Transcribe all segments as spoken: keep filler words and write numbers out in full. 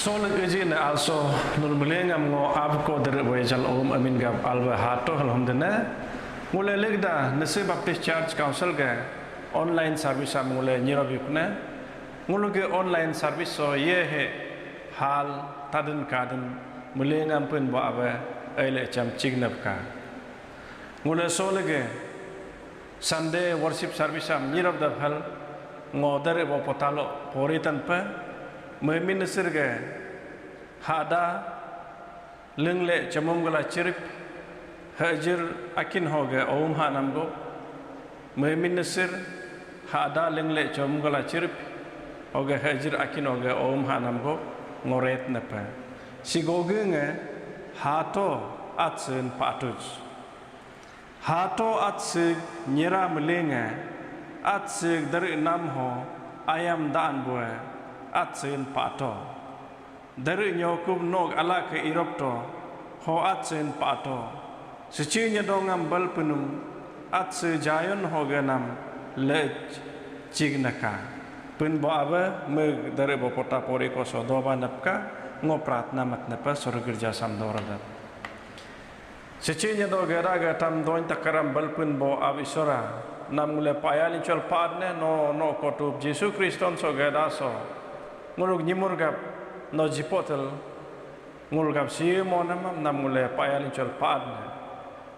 Sol iji ne also nul melengam ngo abko dere wejal om amin gab alwe hato hal humdene. Ngule legda Nyishi Baptist Church Council ge online service am ngule nyirobikne. Ngulu ge online service so ye he hal tadin kadin melengam pun bo awe ele cham chignapka. Ngule solege Sunday worship service am nyirap dap hal ngo dare bo potalo poritan pe memin nesir ge hada lengle chamum gala chirip hajir akin hoge oum hanam go memin nesir hada lengle chamum gala chirip hoge hajir akin hoge oum hanam go ngoret nepe sigoge nge hato atsen patuj. Hato atsik nyera melenge, atsik deri nam ho ayam daan bue, atsin pato. Deri nyokup nok ala ke irop to, ho atsin pato. Seci nyedongam bel penung, atsi jayon ho genam lej cig neka. Pun bo abe meg deri bo pota pori koso doba nepka, ngo pratna mat nepa sor gerja sam doradat. Secinya do geda ge tam doin takaram balpun bo ab isora. Nam ngule payal inchol paad ne no no kotup Jisu Kriston so geda so. Nguluk nyimur gap no jipotel. Ngul gap si mo nam nam ngule payal inchol paad ne.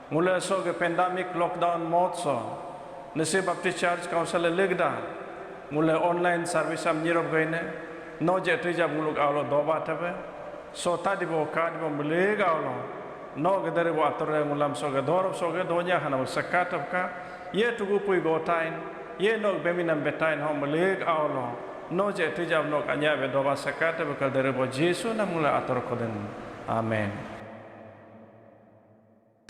Ngule so ge pandemic lockdown mod so. Nyishi Baptist Church Council legda ngule online service am nyirop gaine no je tijab nguluk aulo doba tabe so tadi bo kadi bo meleg aulo no gedari bo atur ngulam so ge dorop so ge donya hana bo sekat ka ye tugu pui gotain ye no beminam betain ho meleg aulo no je tijab no anya be doba sekat be kal dari bo Jisu nam ngule atur koden. Amen.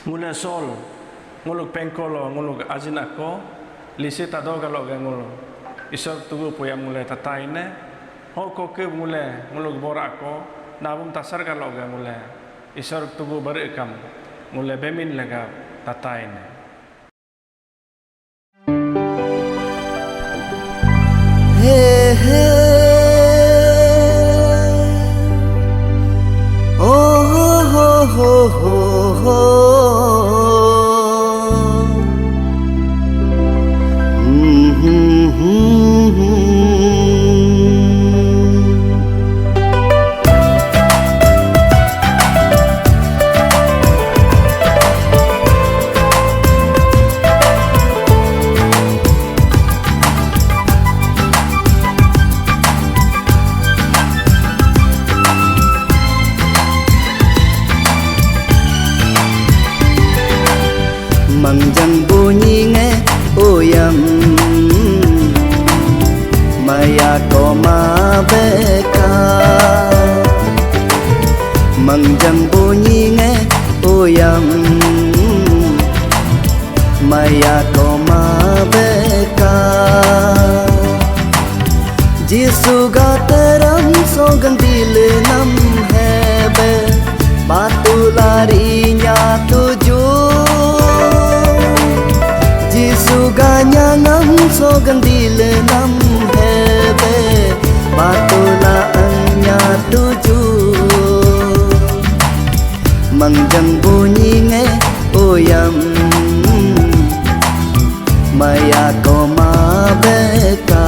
Ngule sol, nguluk pengkolo, nguluk ajin ako, lisi tado galo ge ngul, isor tugu puyam ngule tatai ne, ho ko ke ngule, nguluk bora ako, nabum tasar galo ge ngule, isor tugu bari kam, ngule bemin lega tatai ne. Mangjang bunyi nge uyam maya koma beka. Mangjang bunyi nge uyam maya koma beka. Jisu ga teram sogan dile nam hebe, batu larinya tuju. Jisu ga nyangam sogan dile nam hebe, batu la anya tuju. Mangjang bunyi nge uyam maya koma beka.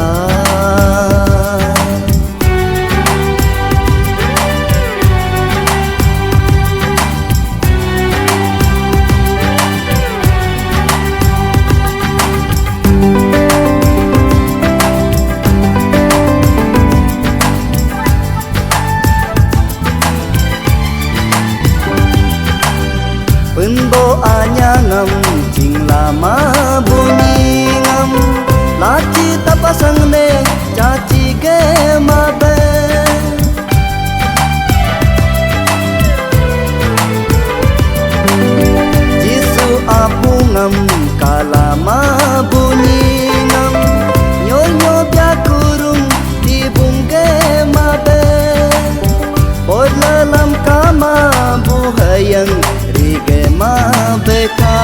Penbo anyangam cing lama bunyi ngam laci tapasang ne caci ge mabe. Jisu apungam kalama bunyi ngam nyonyo bia kurung tibung ge mabe. Podlalam kama buhayang rige mabeka.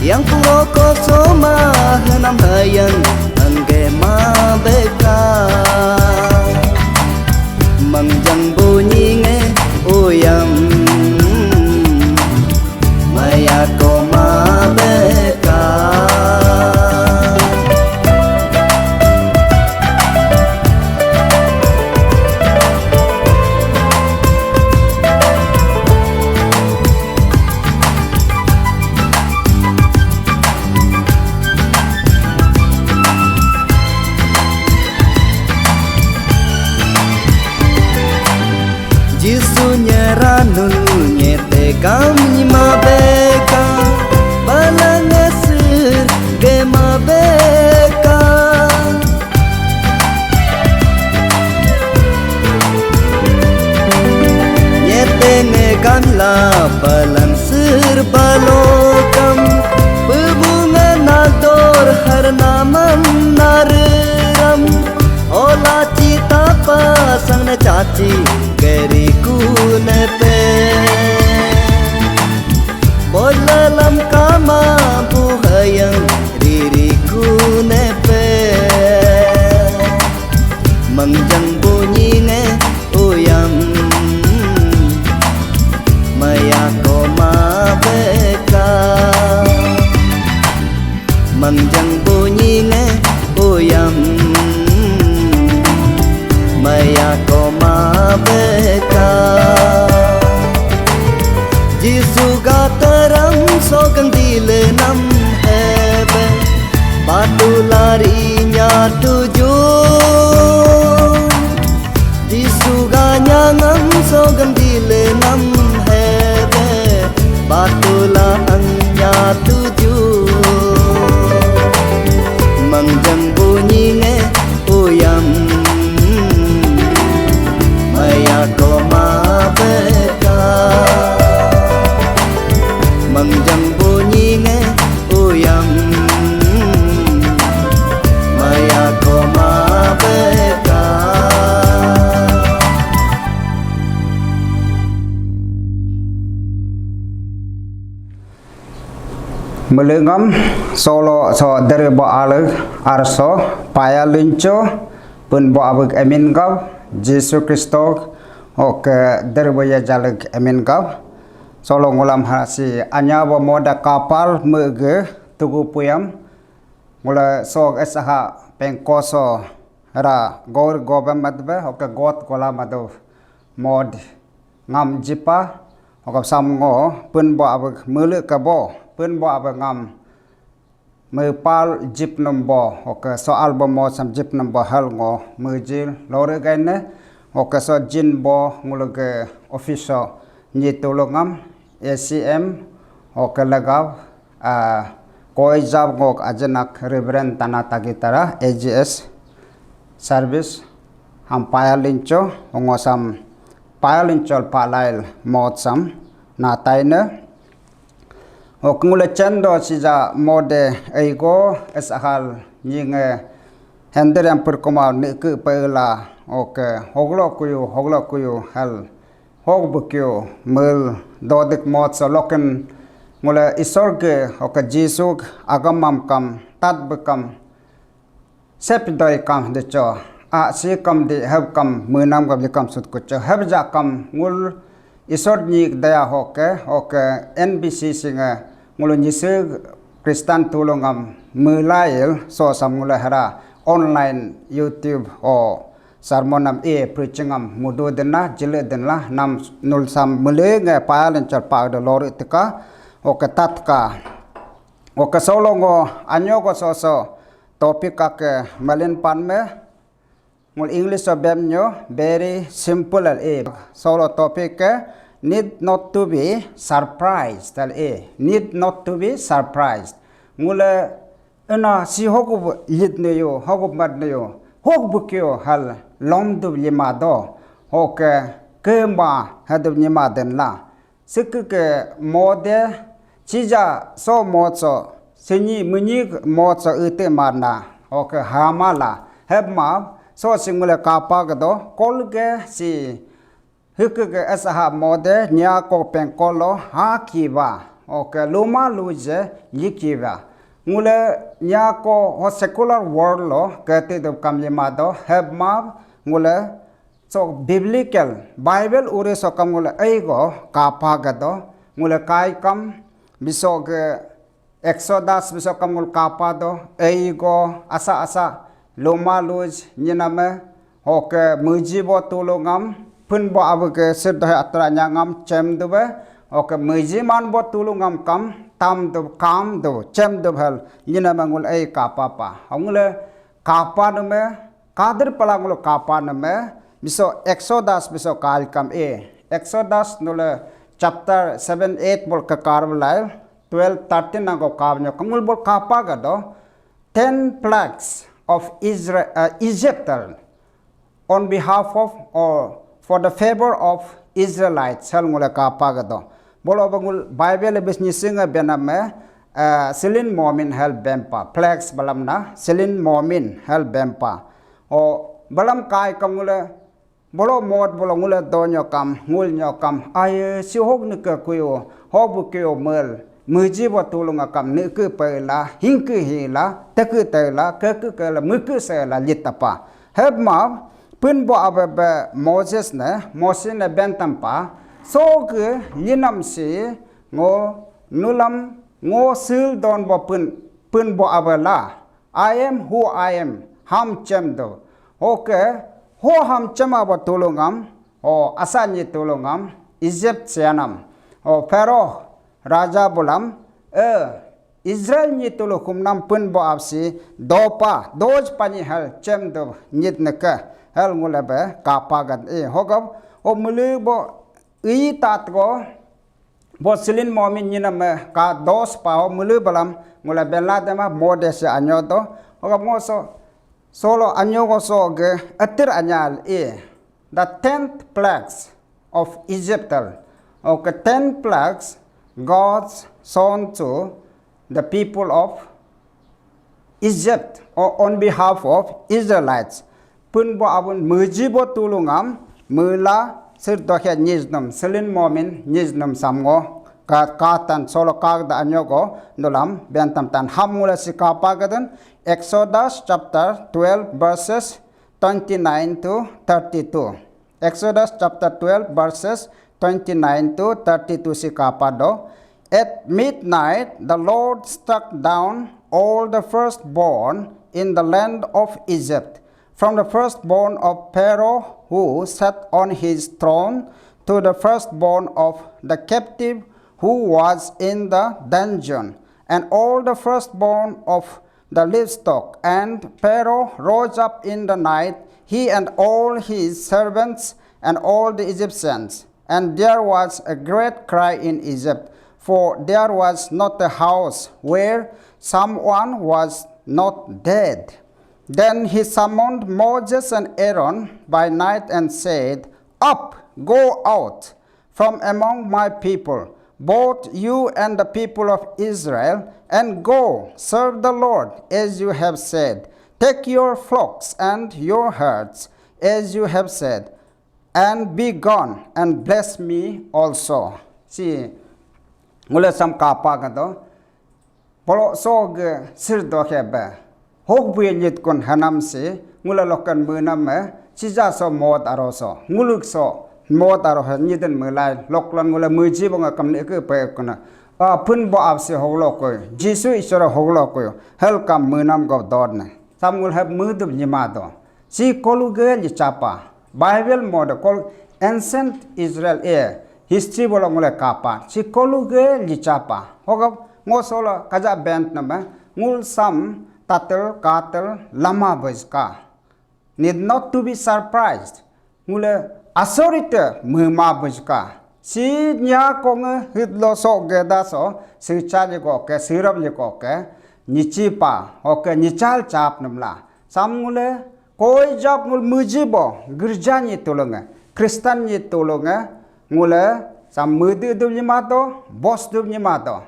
Yang puroko soma henam Jisu nyeranu nyete kam nyima beka, balang asir gema beka. Nyete ngegam la balang sir balokam, pebunga nador har namam nareram. Ola cita pasang na caci keriku nepe. Bolalam kama buhayang ririku nepe. Mengjang bunyi nge uyam, maya koma beka. Mengjang bunyi nge uyam, maya koma beka. Jisu ga teram sogang dile nam hebe, batu lari nya tuju. Jisu ga nyangam sogang dile nam hebe, batu la anya tuju. Mengjang bunyi nge uyam, maya koma beka. Mengjang bunyi nge uyam, maya koma beka. Melengam solo so deribo alek arso paya lincho pun bo abek emin gab Jisu Kristo oke deribo ya jalek emin gab solo ngulam hasi anya bo moda kapal mege tugu puyam ngula sok esaha pengkoso ra gor gobem madbe oke got gola madu mod ngam jipa, okap sam ngo, pun bo abek mele ke bo, pun bo abek ngam, mepal jip numbo, oke so album mo sam jip numbo hal ngo, mejil, lore gaine, oke so jin bo, ngulege office nyi tulungam, A C M, oke legaw, ah, koi jab ngok ajenak Reverend Tana Tagitara, A G S service, ham paya lincho, ngo sam paya linchol palail mod sam na taine. Ok, ngule chendo sija mode eigo es ahal nyinge hender yang perkoma neke pela. Ok, hoglo kuyu, hoglo kuyu hal. Hog bukyu mel dodik mod so loken ngule Isor ge, ok, Jisu agam mam kam, tat bekam. Sep doi kam de cho, a si kam de heb kam menam gab likam sut kucho. Heb ja kam ngul Isor ni daya hoke, hoke N B C C nge ngulu nyise Kristan tulung am melail so sam ngulu hera online YouTube o sermon am e preaching am mudu denla, jile denla, nam nul sam mele nge payal enchar pa de lori tika, hoke tatka. Oke, solo ngo anyo go so so topic ake malin pan me. Ngul English so bem nyo very simple al e. Solo topic ke need not to be surprised al e. Need not to be surprised. Ngule ena si hogu yit ne yo, hogu mat ne yo, hog bukyo hal lom du lima do. Oke, kema hadu lima den la. Seke ke mode, chija so mod so, senyi menyi mod so ete marna, oke, hamala, hebma, so singule kapa gedo, kolge si, heke ke esaha mode, nya ko pengkolo, ha kiba, oke, luma luje, likiba. Ngule nya ko ho secular world lo, kete do kam lima do, hebma, ngule, so biblical, Bible ure so kam ngule eigo kapa gado, ngule kai kam, biso ge Exodus biso kam ngul kapa do, eigo asa asa, luma luj, nyiname, oke, meji bo tulu ngam, pun bo abu ke sir dohe atra nya ngam chem dube, oke, meji man bo tulu ngam kam, tam du, kam du, chem du hel, nyiname ngul ei kapa pa. Ngule kapa nume, kadir pala ngulu kapa name, biso Exodus biso kalikam e, Exodus nule chapter seven, eight bol ke kar belai, twelve, thirteen nago kar nyo kangul bol kapa gado, ten plagues of Israel, uh, Egypt, on behalf of or for the favor of Israelites, hal ngule kapa gado. Bolo bangul Bible bis nyisinga benam me, uh, silin momin hal bempa, plagues balam na, silin momin hal bempa. O balam kai kangule, bolo mod bolo ngule donyo kam, ngul nyo kam, ay si hog nike kuyo, hobu kuyo mel, meji bo tulung akam nike pela, hingke hila, teke tela, keke kela, meke sela litapa. Hebma, pun bo abe be Moses ne, Moses ne bentampa, so ke linam si, ngo nulam, ngo sil don bo pun, pun bo abe la. I am who I am, ham chem do. Okay, ho ham chem abo tulungam, o asa nyi tulungam, Egypt sianam, o Pharaoh, Raja bulam, eh, Israel nyi tulu humnam pun bo absi, dopa, doj pani hal chem do nyit neke, hal ngule be kapa gan, eh, hogab, o mulu bo, ui tat go, bo silin momin nyinam, eh, ka dos pa ho mulu balam, ngule bela dema, mo desi anyo do, hogab ngo so, solo anyo go so ge, atir anyal, eh, the tenth plagues of Egypt, okay, ten plagues God's son to the people of Egypt, or on behalf of Israelites. Pun bo abun meji bo tulungam, mela sir dohe nyiznum, selin momin nyiznum samngo, ka, katan solo kagda anyogo, nulam, bentam tan ham ngule si kapa gaden, Exodus chapter twelve verses twenty-nine to thirty-two. Exodus chapter twelve, verses twenty-nine to thirty-two si kapa do. At midnight, the Lord struck down all the firstborn in the land of Egypt, from the firstborn of Pharaoh who sat on his throne to the firstborn of the captive who was in the dungeon, and all the firstborn of the livestock. And Pharaoh rose up in the night, he and all his servants and all the Egyptians. And there was a great cry in Egypt, for there was not a house where someone was not dead. Then he summoned Moses and Aaron by night and said, "Up, go out from among my people, both you and the people of Israel, and go, serve the Lord as you have said. Take your flocks and your herds as you have said, and be gone, and bless me also." Si ngule sam kapa gato. Polo so ge sir do he be. Hok bu ye nyit kun hanam si, ngula lokan menam me, sija so mot aro so, nguluk so mot aro he nyiden melai, loklan ngula meji bo nga kam ne ke pe kuna. A pun bo ap si hoglo ko, Jisu Isora hoglo ko, hel kam menam go dod ne. Sam ngul heb medup nyima do. Si kolu ge li chapa. Bible mode kol ancient Israel e history bolo ngule kapa. Si kolu ge li chapa. Hoga ngo solo kaja bent nama ngul sam tatel katel lama bejka. Need not to be surprised. Ngule asorite mema bejka. Si nya konge hitlo so geda so sicha liko ke sirap liko ke nichipa oke nichal chap namla. Sam ngule koi jap ngul muji bo girja ni tulunge, Kristan ni tulunge, ngule sam mudi dub ni mato, bos dub ni mato.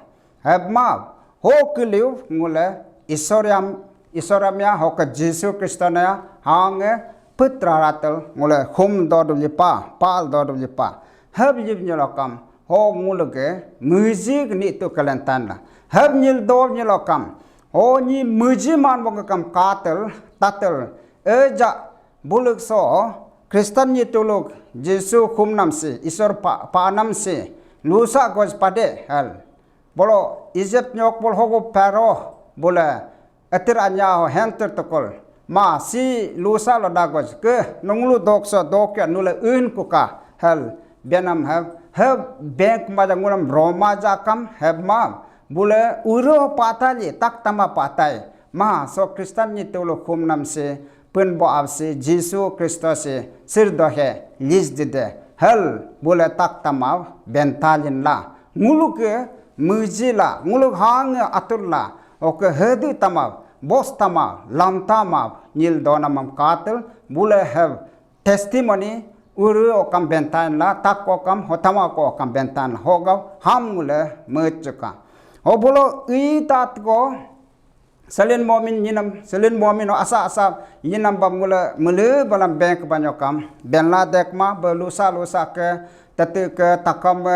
Heb ma, ho kiliu ngule Isoriam, Isoramia ho ke Jisu Kristo na hange putra ratel ngule hum do dub lipa, pal do dub lipa. Heb yib nyelokam, ho ngulge muji ni tu kelentan la. Heb nyil do nyelokam, ho ni muji man bo kam katel, tatel, eja buluk so, Kristan ni tuluk, Jisu khum nam si, Isor pa, pa nam si, lusa goj pade hel. Bolo Egypt nyok bol hogo Pharaoh bole atir anya ho henter tukul. Ma si lusa lo dagoj ke nunglu dok so dok ya nule un kuka hel benam heb heb bank ma jangulam Roma jakam heb ma bule uro patali tak tama patai. Ma so Kristan ni tulu khum nam si pun bo ab si Jisu Kristo si sir dohe lis dide. hel bule tak tamav bentalin la. Nguluk muji la, nguluk hang atur la, oke hedi tamav, bos tamav, lam tamav, nyil donamam katil, bule have testimony, uru okam bentan la, tak okam, hotama ko okam bentan la, hogav, ham ngule mechuka. Ho bolo ui tat ko, Selin momin nyinam, selin momin asa asa nyinam bam ngule mele balam bank banyokam, benla dekma, be lusa lusa ke, tete ke, takam,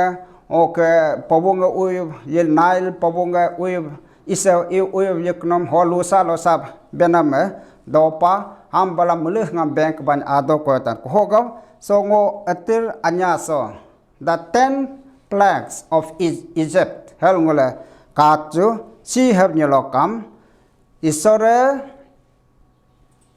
oke, pabung uyu, yil nail, pabung uyu, isa uyu, uyu yiknom, ho lusa lusa benam, dopa, ham balam mele ngam bank ban ado koetan, kohogam, so ngo etir anya so. The ten plagues of E- Egypt. Hel ngule kachu si heb nyelokam. Isore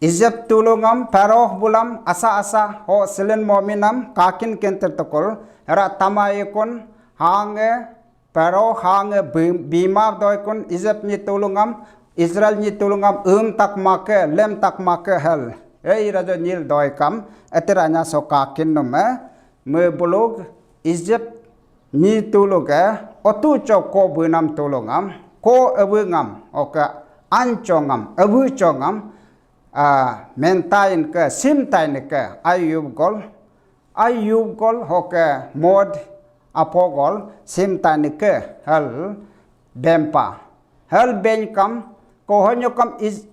Egypt tulungam, Pharaoh bulam, asa asa, ho silin mominam, kakin kenter tukul, ra tama ikun, hange, Pharaoh hange bi- bima doikun, Egypt ni tulungam, Israel ni tulungam, um tak make, lem tak make hel. Ei rajo nyil doikam, etiranya so kakin nume, me bulug Egypt ni tulug eh, otu cho ko bunam tulungam, ko abungam, oke, anchongam, abuchongam, ah, mentain ke, simtain ke, ayub gol, ayub gol, hoke, mod, apogol, simtain ke, hel, bempa, hel benkam, kohonyokam is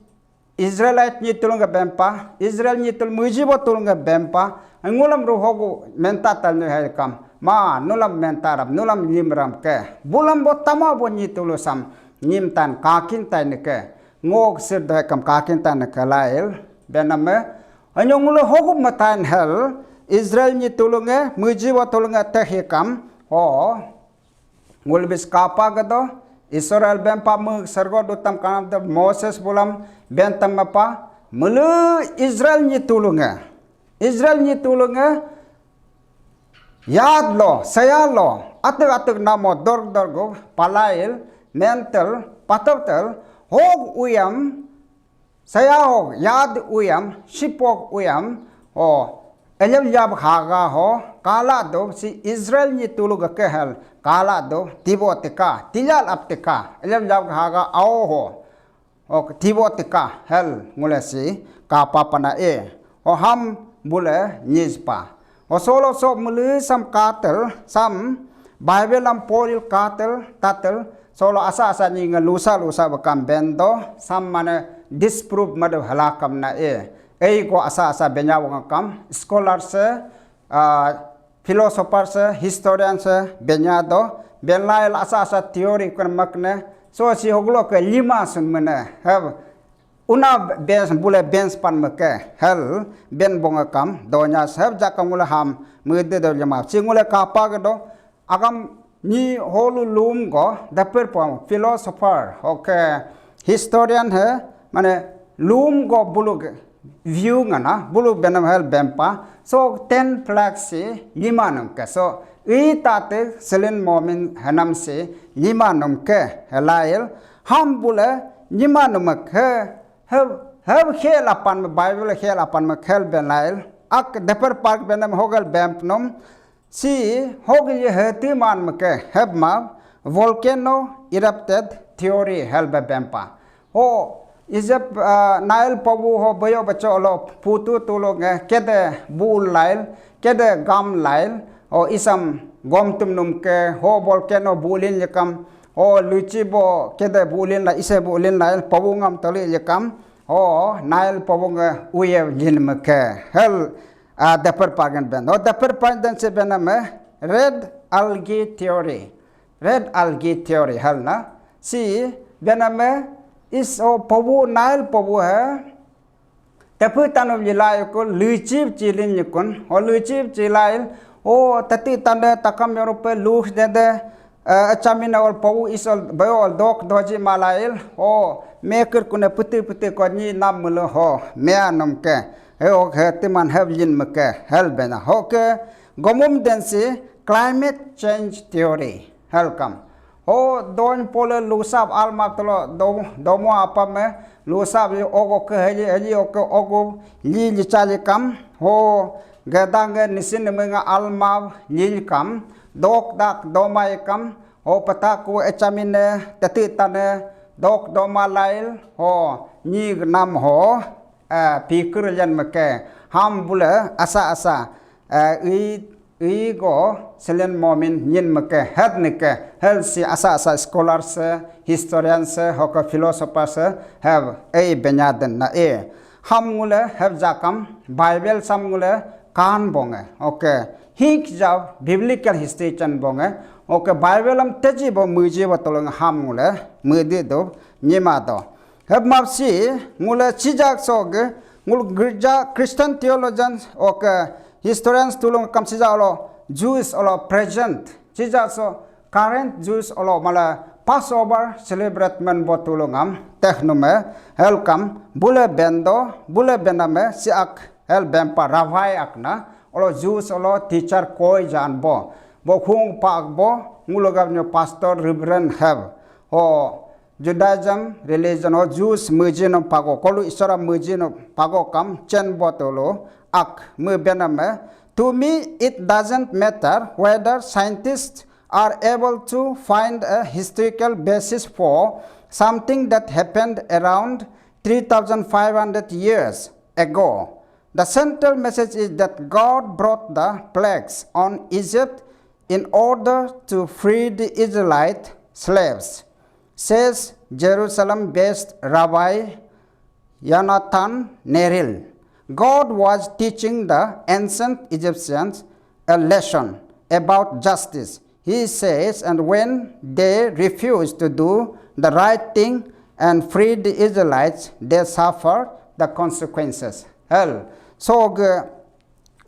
Israelite nyi tulung ke bempa, Israel nyi tul mujibo tulung ke bempa, ngulam ruhogu menta tal nu hai kam, ma nulam menta ram, nulam nyim ram ke, bulam bo tama bo nyi tulu sam, nyim tan kakin tan ke, ngok sir doh kam kakin tan ke lail, benam me, anyo ngulu hogu matan hel, Israel nyi tulung ke, mujibo tulung ke teh kam, ho, Ngulbis kapa gado, Israel bempa me sergo dutam kanam de Moses bulam bentam apa, mele Israel nyi tulunge. Israel nyi tulunge, yad lo, saya lo, atuk atuk namo dorg dorgo, palail, mental, patavtel, hog uyam, Saya ho yad uyam, sipok uyam, ho, elem yab haga ho, kala do, si Israel nyi tulu ga kehel, kala do, tibo tika, tilal ap tika, elem yab haga ao ho, ho, tibo tika, hel, ngule si, kapa pana e, ho ham bule nyizpa. Ho solo so mele sam katel, sam Bible am poril katel, tatel, solo asa asa ni nge lusa lusa bekam bendo, sam mane disprove madu halakam na e. Ei ko asa asa benya wangakam, scholar se, ah, philosopher se, historian se, benya do, benlail asa asa theory kun makne, so si hoglo ke lima sun mene, have, Una bens bule bens pan meke hel ben bonga kam donya sahab jaka ngule ham mede do lima. Si ngule kapa ge do agam ni holu lum go dapir pom philosopher, okay, historian he, mane lum go bulu ge view ngana bulu benam hel bempa. So ten plague si lima num ke. So i tate selin momin hanam si lima num ke helail. Ham bule nyima numak he, he, he khel apan me Bible khel apan me khel ben lail. Ak deper park benam hogel bemp num. Si hogel ye heti man me ke heb ma volcano erupted theory hel be bempa. Ho Egypt, ah, Nile pabu ho bayo bacho lo putu tulo nge kede bul lail, kede gam lail, ho isam gom tum num ke ho volcano bulin yekam. O luchi bo kede bulin la ise bulin la pabu ngam tali yekam. O Nile pabu nge uye lin meke. Hel, ah, deper pagan ben. O deper pagan se bename red algae theory. Red algae theory hel na. Si bename is o pabu Nile pabu he. Tepu tanum yilai ko luchip chilin yikun. O luchip chilail. O tati tande takam yorupe luh dede. Eh, achamin ol pau is ol bayo ol dok doji malail. O mekir kune puti puti ko ni nam mulu ho. Mea num ke. He o he timan have yin meke. Hel bena. Ho ke gomum densi climate change theory. Hel kam. Ho don pole lusap almak tolo do-, domo apa me lusap li ogo ke heli heli oke ogo li li chali kam. Ho Gedang nisin menga almav lil kam, dok dak domai kam, ho petaku echamine, teti tane, dok doma lail, ho, nyig nam ho, eh, pikir jan meke, ham bule, asa asa, eh, i, i go, selen momin, nyin meke, het nike, hel si asa asa scholars, historians, ho ke philosophers, have, ei benyaden na e. Ham ngule, have jakam, Bible sam ngule, kan bonge. Okay. Hik jab biblical history chan bonge. Okay, Bible am teji bo muji bo tolong ham ngule, mudi do, nyima do. Heb map si, ngule chijak so ge, ngul girja Christian theologians, okay, historians tulung kam sija olo, Jews olo present. Chijak so, current Jews olo mala Passover celebrate men bo tulung am, teh nume, helkam, bule bendo, bule bename, si ak, hel bempa ravai akna, olo Jews olo teacher koi jan bo. Bo khung pak bo, ngulogab nyo pastor reverend have. Ho Judaism religion ho Jews mujino pago, kolu isora mujino pago kam chen bo tolo ak mu bename. To me, it doesn't matter whether scientists are able to find a historical basis for something that happened around three thousand five hundred years ago. The central message is that God brought the plagues on Egypt in order to free the Israelite slaves, says Jerusalem based Rabbi Yonatan Neril. God was teaching the ancient Egyptians a lesson about justice. He says, and when they refused to do the right thing and free the Israelites, they suffered the consequences. Hell. So,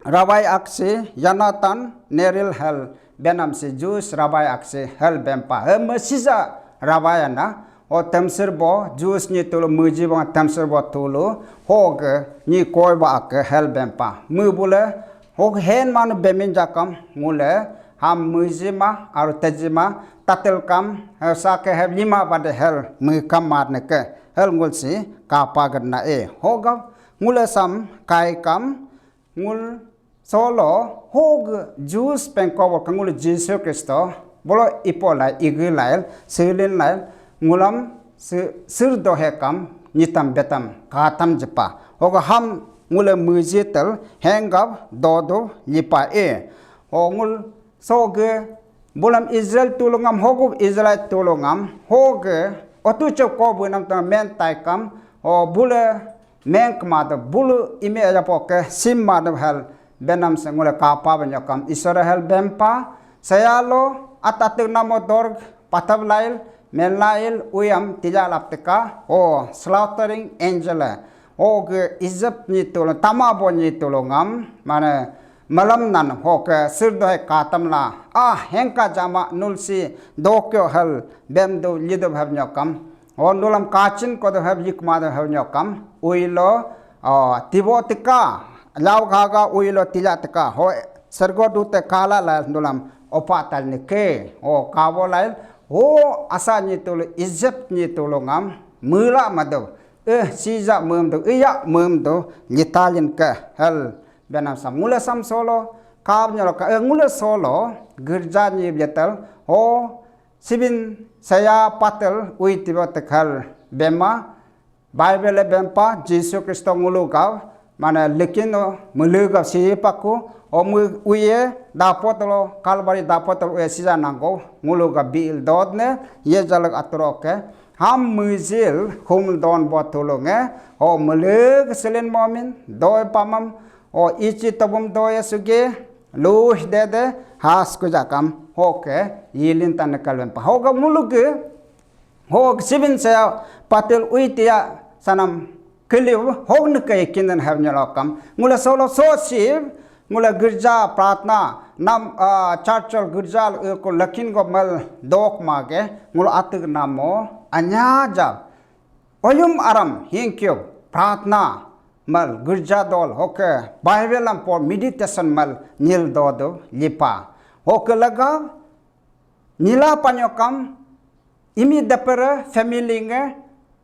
Rabai aksi Yonatan Neril hel benam si Jews rabai aksi hel bempa. He mesija rabai ana. O temsir bo Jews ni tulu muji bang temsir bo tulu hog ni koi ba ak hel bempa. Mu bule hog hen manu bemin jakam ngule ham muji ma aru teji ma tatil kam he sa ke he lima bade hel mu kam mar ne ke hel ngul si kapa gena e. Hoga ngule sam kai kam ngul solo hog Jews pengko bo ngul Jesu Kristo bolo ipo lai igi lai silin lai ngulam sir dohe kam nitam betam katam jepa. Hoga ham ngule mujitel hengab dodo lipa e. Ho ngul so ge bulam Israel tulungam hogu Israel tulungam ho ge otu chok ko bunam tang men taikam ho bule meng kmada bulu ime aja poke sim mada hel benam se ngule kapa banyakam Israel bempa sayalo atateng namo dorg patab lail men lail uyam tija lapteka o slaughtering angel o ge Egypt ni tulung tama bo ni tulungam mane malam nan ho ke sir dohe katam la ah hengka jama nulsi dokyo hel bem do lido bhab nyokam. O nulam kachin kodo heb yikma do heb nyokam uilo tibo tika lau gaga uilo tila tika ho sergo dute kala la nulam opa tal ni ke o kabo lail ho asa ni tulu Egypt ni tulu ngam mula mado eh sija mem do iya mem do litalin ke hel benam sam ngule sam solo kab nyolo ka eh ngule solo gerja ni betel ho sibin saya patel ui tiba tekhal bema Bible bempa Jisu Kristo ngulu gav mana lekin mulu gav si paku omu uye dapot lo Kalvari dapot lo uye sija nanggo ngulu gav bil dot ne ye jalak atro ke ham mujil hum don bot tulunge ho mulu selin momin doi pamam o ichi tobum doi suge luh dede has kujakam hoke yilin tan kalben pa hoga muluge hog sibin saya patil uitia sanam keliu hog neke kinden har nyalokam ngula solo so sib ngula girja pratna nam church girja ko lakin go mal dok mage ngula atig namo anya jab oyum aram hingkyo pratna mal girja dol hoke Bible am por meditation mal nil dodo lipa hoke laga nila panyokam imi depere family nge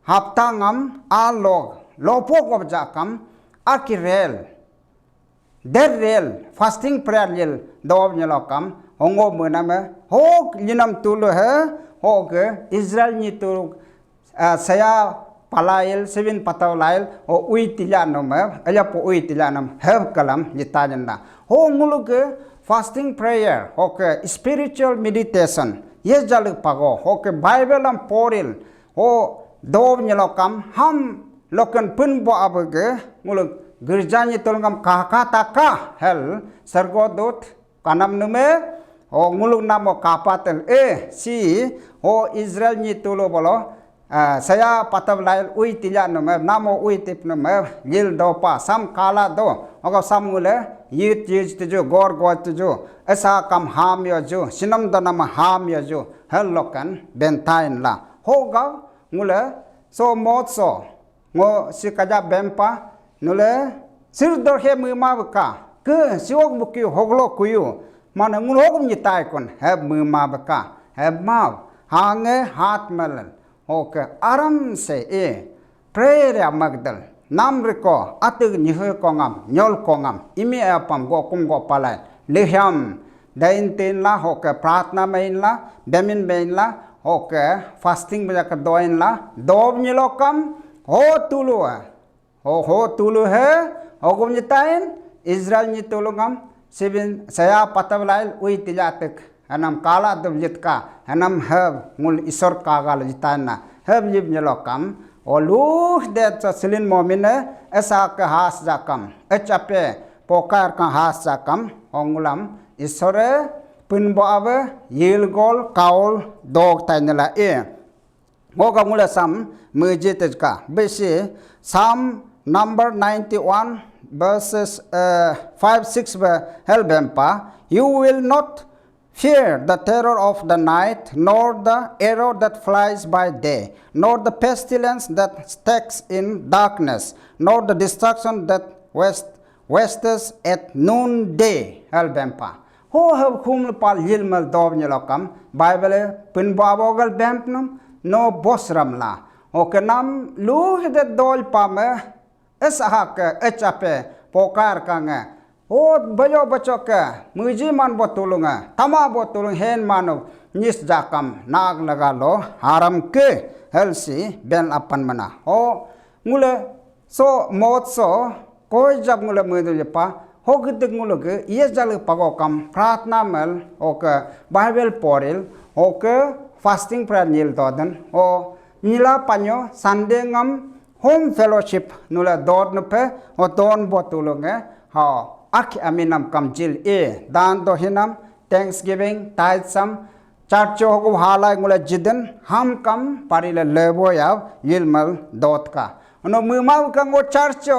hapta ngam a log lopo gobja kam akirel der rel fasting prayer lil dob nyelokam hongo mename hok linam tulu he hok Israel nyi tulu, ah, saya palail, sibin patau lail, o ui tilya nom, eh, aya po ui tilya nom, hev kalam litajan da. Ho nguluk fasting prayer, ho ke spiritual meditation, ye jaluk pago, ho ke Bible am poril, ho dov nyelokam, ham loken pun bo abege, nguluk gerja nyi tulungam kaka taka, hel, sergodut, kanam nume, o nguluk namo kapatel, eh, si, o Israel nyi tulu bolo, ah, saya patav lail ui tilya nume, namo ui tip nume, lil dopa, sam kala do, ogo sam ngule, yit yit tuju, gor gor tuju, esa kam ham yo ju, sinam danama ham yo ju, hel lokan, bentain la. Ho gav, ngule, so mot so, ngo si kaja bempa, nule, sir dorhe mema beka, ke siwok buki hoglo kuyu, mana ngun hogum nyitai kun, heb mema beka, heb mau, hange hat melen, oke, aram se e, prayer ya magdal, nam riko, atig nyihe kongam, nyol kongam, imi apam go kum go palai, lihyam, dain tin la, oke, pratna main la, bemin main la, oke, fasting bajak doin la, dob nyilokam, ho tulu, eh. Ho, ho tulu he, hogum nyitain, Israel nyi tulu ngam, sibin saya patav lail, ui tijatik, hanam kala dum jitka, hanam heb, ngul isor kagal jitain na, heb yib nyelokam, o luh det sa silin momine, esa ke has jakam, echape, pokar ka has jakam, o ngulam, isore, pun bo ave, yil gol, kaul, dog tain la e. Ngoga ngule sam meji tejka. Besi Psalm number ninety-one verses, uh, five, six be hel bempa. You will not fear the terror of the night, nor the arrow that flies by day, nor the pestilence that stalks in darkness, nor the destruction that waste Westes at noonday, hal bempa. Ho hab khum pal yil mal dob nyelokam, Bible pun babo gal bemp num, no bosram la. Oke nam lu hede dol pame, es ahak, es ape, pokar kange. Ho bayo bachoke, muji man bo tulunga, tama bo tulung hen manu, nyis jakam, nag laga lo, haram ke, hal si, ben apan mana. Ho, ngule, so, mot so, koi jab ngule medu jepa, ho gidik ngule ge, iye jale pago kam, pratna mel, oke, Bible poril, oke, fasting prayer nil doden, o, nila panyo, Sunday ngam, home fellowship, nule dod nupe, o, don bo tulunge, ha, ak aminam kam jil e, dan dohinam, thanksgiving, tithe sam, Church hogu halai ngule jiden ham kam pari le lebo ya yilmal dot ka. No mema ka ngo church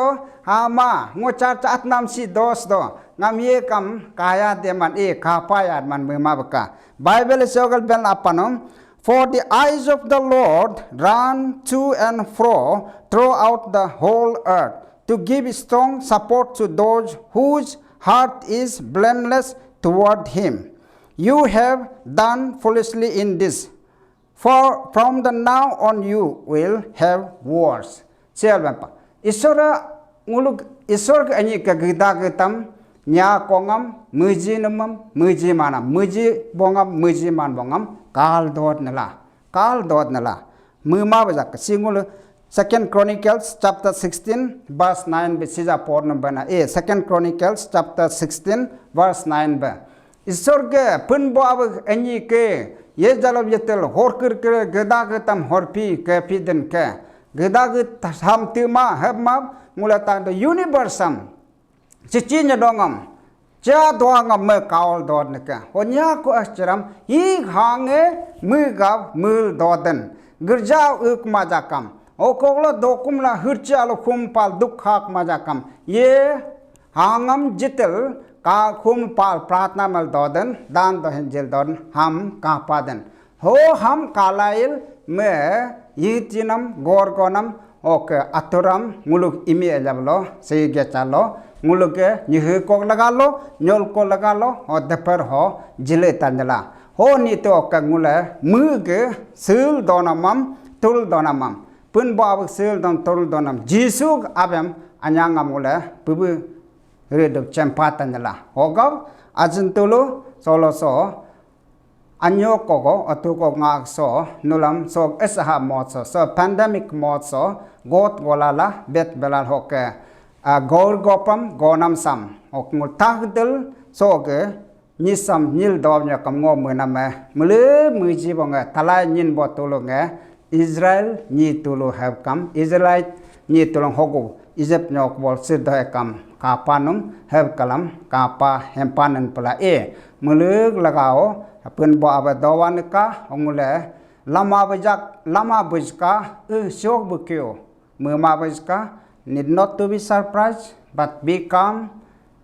hama ngo church atnam si dos do ngam ye kam kaya de man e kapa ya man mema ka. Bible sogal ben apanom, for the eyes of the Lord run to and fro throughout the whole earth to give strong support to those whose heart is blameless toward him. You have done foolishly in this, for from the now on you will have wars. Sial bapa. Isora nguluk isor ke anyi ke geda getam nya kongam meji nemam meji manam meji bongam meji man bongam kal dot nela kal dot nela mema bajak si ngulu Second Chronicles chapter sixteen verse nine be sija por number na. Eh, Second Chronicles chapter sixteen verse nine be. Isor ke pun bo ab anyi ke ye jalab yetel hor kir kir geda ke tam hor pi ke pi den ke. Geda ke tham tima heb ma ngula tang the universe am. Cici nyedongam, cia doangam me kaol dot neke. Honya ku asceram, hi hange me gav mul doden. Gerja uk majakam. Okoglo dokum la hirci alo kumpal duk hak majakam. Ye hangam jitel ka kumpal pratna mal doden, dan dohen jil doden, ham kapaden. Ho ham kalail me yitinam gorgonam oke aturam nguluk imi ejablo sei gechalo nguluk nyihe kok lagalo nyol ko lagalo ho deper ho jile tanjala ho nito oke ngule muge sil donamam tul donamam pun bo abuk sil don tul donam Jisu abem anyangam ngule pubu Riduk chempa tanila. Hogau, ajin tulu, solo so, anyo kogo, atu ko ngak so, nulam so, esaha mod so, so pandemic mod so, got golala, bet belal hoke, a, gor gopam, gonam sam, ok ngul tahdel, so ge, nyisam nyil dom nya kam ngo menam eh, mele meji bonge, talai nyin bo tulung eh, Israel nyi tulu heb kam, Israelite nyi tulung hogu, Egypt nyok bol sir dohe kam, kapa num, heb kalam, kapa hempanen pela e, melek lagao, pun bo abe dowan ka, ongule, lama bejak, lama bejka, eh, syok bekyo, mema bejka, need not to be surprised, but be calm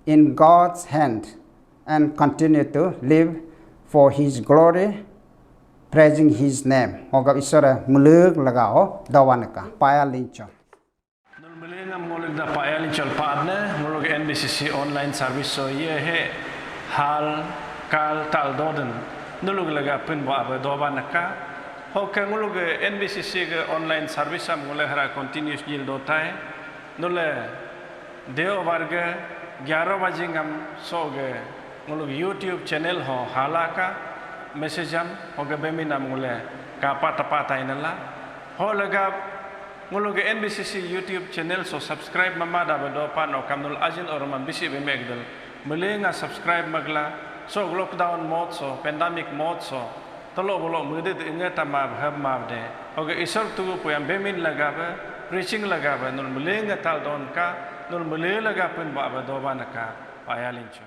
in God's hand and continue to live for His glory, praising His name. Hoga Isore muluk lagao dawaneka paya lincho. Nul melengam ngoluk da paya linchol paadne, ngoluk N B C C online service so ye he hal kal tal doden. Nuluk laga pun bo abe dobaneka. Hoke ngoluk N B C C ge online service am ngule hara continuous jil dotai. Nule Deobar ge gyaro baji ngam so ge nguluk YouTube channel ho halaka message am ho ge beminam ngule kapa tapa tainala. Ho lega nguluk N B C C YouTube channel so subscribe mama da be dopa no kam nul ajin orman bisi be megdel. Mele nga subscribe magla so lockdown mod so pandemic mod so Tolo bolo mudit inge tama bhab mabde. Hoge Isor tugu puyam bemin lagabe, preaching lagabe, nul mele ngetal don ka, nul mele lagapun ba be doba neka, paya lincho.